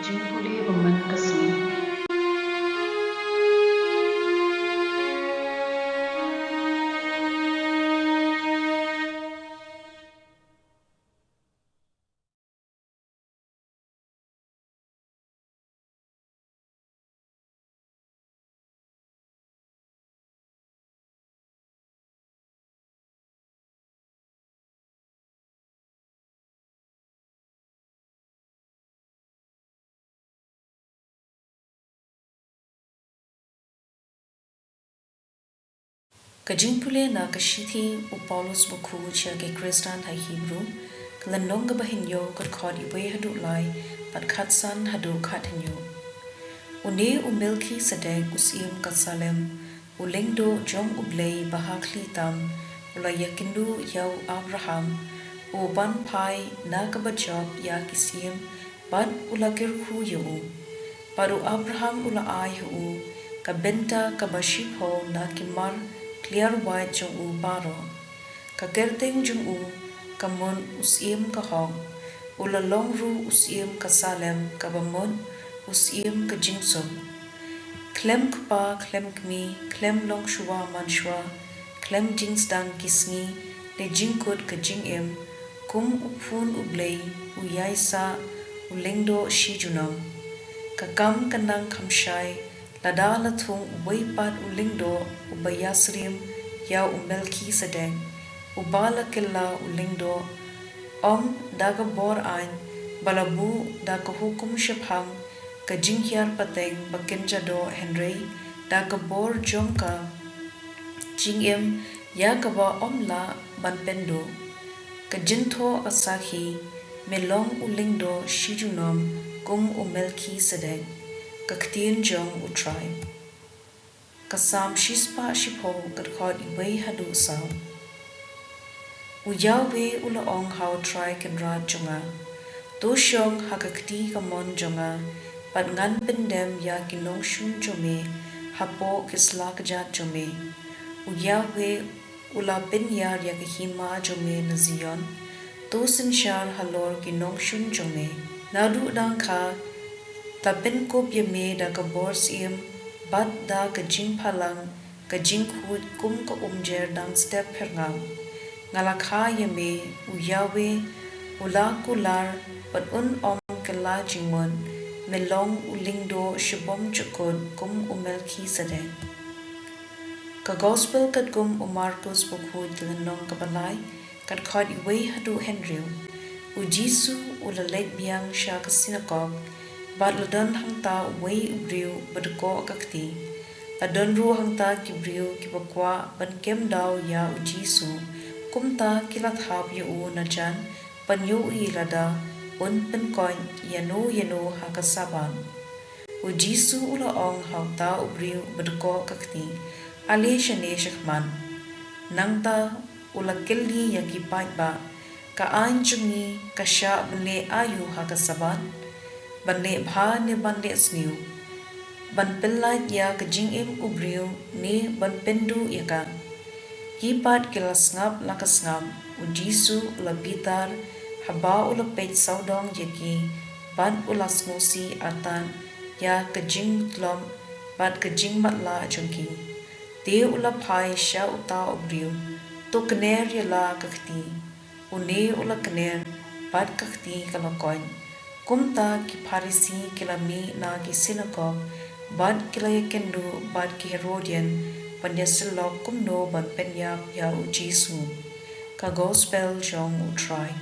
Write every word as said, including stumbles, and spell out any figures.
Jingpule ba man ka sngi. Ka jingpule na ka shithi u Paulus bakhuid sha ki Khristan ha Hebru, ka lynnong kaba hynñiew, ka dkhot iwei haduh lai, bad khatsan haduh khathynñiew. Une u Melkisedek u syiem ka Salem, u lyngdoh jong U Blei ba ha khlieh tam, u la ïakynduh ïa u Abraham, u ban phai na kaba jop ïa ki syiem, bad u la kyrkhu ïa u. Bad u Abraham u la ai ha u ka bynta kaba shiphew na ki mar kliar wait jong u baroh. Ka kyrteng jong u ka mut u syiem ka hok. U la long ruh u syiem ka Salem, kaba mut u syiem ka jingsuk. Khlem kpa, khlem kmie, khlem longshuwa manshuwa, khlem jingsdang ki sngi ne jingkut ka jingim, kum u khun U Blei u ïaisah, u lyngdoh shi junom. Ka kam ka nang kham shai, lada la thung uwei pat u lyngdoh uba ïasyriem ïa u Melkisedek, uba la kylla u lyngdoh, ym da ka bor aiñ ba la buh da ka hukum shaphang ka jinghiar pateng ba kynja doh, hynrei da ka bor jong ka jingim ïa kaba ym lah ban pynduh. Ka jingthoh ka sakhi, me long u lyngdoh shi junom kum u Melkisedek. Ka ktien jong U Trai. Ka Salm shispah shiphew, ka dkhot iwei haduh saw. U Yahweh u la ong ha U Trai Kynrad jong nga, to shong ha ka kti kamon jong nga, bad ngan pyndem ïa ki nongshun jong me hapoh ki sla kjat jong me. U Yahweh u la pynïar ïa ka hima jong me na Zion, to synshar halor ki nongshun jong me. Naduh dang kha, la pynkup ïa me da ka bor syiem, bad da ka jingphalang ka jingkhuid kum ka umjer dang step phyrngap. Nga la kha ïa me, U Yahweh u la kular, bad un ym kylla jingmut, me long u lyngdoh shibymjukut kum u Melkisedek. Ka Gospel katkum u Markus bakhuid, ka lynnong kaba lai, ka dkhot iwei haduh hynriew. U Jisu u la leit biang sha ka sinagog, bad la don hangta uwei u briew ba dkoh ka kti. La don ruh hangta ki briew kiba kwah ban kem daw ïa U Jisu, kumta ki la thap ïa u najan ban ïohi lada un pynkoit ïano ïano ha ka Sabbath. U Jisu u la ong ha uta u briew ba dkoh ka kti, ale shane shakhmat. Nangta u la kylli ïa ki paidbah, ka aiñ jong ngi ka shah ban leh aïu ha ka Sabbath? Ban leh bha ne ban leh sniew? Ban pyllait ïa ka jingim u briew ne ban pynduh ïa ka? Ki pat ki la sngap la ka sngap. U Jisu u la bitar haba u la peit sawdong ïa ki, bad u la sngewsih artat ïa ka jingmutlop bad ka jingmatlah jong ki. Te u la phai sha uta u briew, to kner ïa la ka kti. Une u la kner, bad ka kti ka la koit. Kumta ki Pharisi ki la mih na ki sinagog, bad ki la ïakynduh bad ki Herodian ban ïasyllok kumno ban pynïap ïa U Jisu. Ka Gospel jong U Trai.